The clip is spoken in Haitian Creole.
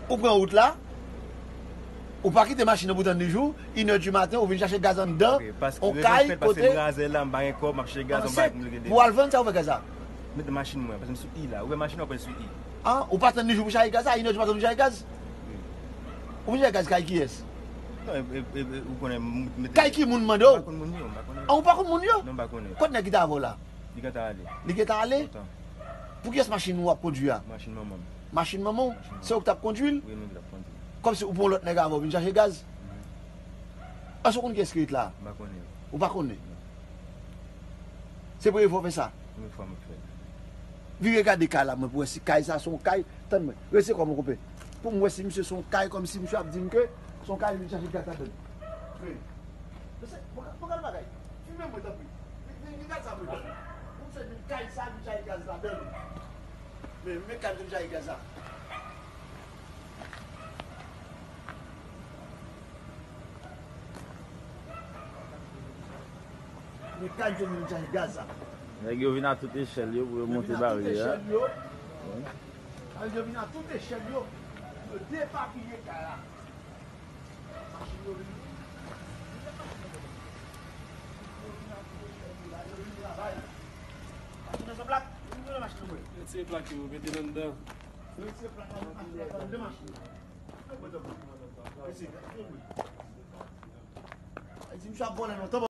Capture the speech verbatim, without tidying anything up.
Ou pran wout la, ou pa kite machin nan pou tann li jou, inè di maten, ou vin chache gaz anndan, on kay kote. Paske m razè la, m pa gen kòb, m ap chache gaz, on bagay pou m rete. Pou al vann sa ou fè gaz la? Mete machin mwen, paske m sou I la. Ou wè machin nan, ou pran sou I. An, ou pa tann li jou pou chache gaz la, inè di maten ou vin chache gaz? Ou vin chache gaz kay kiyès? Non, e, e, e, e, ou konnen, m, m, mete. Kay ki moun mande w? M pa konn moun yo, m pa konnen. An, ou pa konn moun yo? Non, m pa konnen. Kot nèg ki t avè w la? Li gentan ale. Li gentan ale? Lontan. Pou kiyès machin ou ap kondui a? Machin manman m. Machin manman w? Machin manman. Se ou ki t ap kondui l? Wi, nou ki t ap kondui l. Kòmsi ou pran yon lòt nèg avè w vin chache gaz? Mhm. Èske ou konn kiyès ki ret la? M pa konnen. Ou pa konnen? Non. Se premye fwa w fè sa? Premye fwa m ap fè l. Vire gade kay la, mwen, pou wè si kay sa se yon kay. Tann mwen. Rese kò mwen koupe. Pou m wè si misye se yon kay, kòmsi misye ap di m ke se yon kay li vin chache gaz ladann. Wi. Mesye, bon, bon, gade bagay. Filme mwen, tanpri. Li, li, li gaz sa mwen. Pou se vin kay sa, vin chache gaz ladann. Men, men kay vin chache gaz la. Men kay vin chache gaz la. Nèg yo vin a tout echèl yo pou yo monte baryè a. Nèg yo vin a tout echèl yo. Nèg yo vin a tout echèl yo. Yo depapiye kay la. Machin yo vin. Yo vin a tout echèl yo la. Yo vin travay. Machin nan san plak. Yo vin nan machin nan mwen. Retire plak yo, mete nan anndan. Retire plak la, mete nan machin nan. Mesye, gade mwen. Ay, di misye ap vòlè lontan.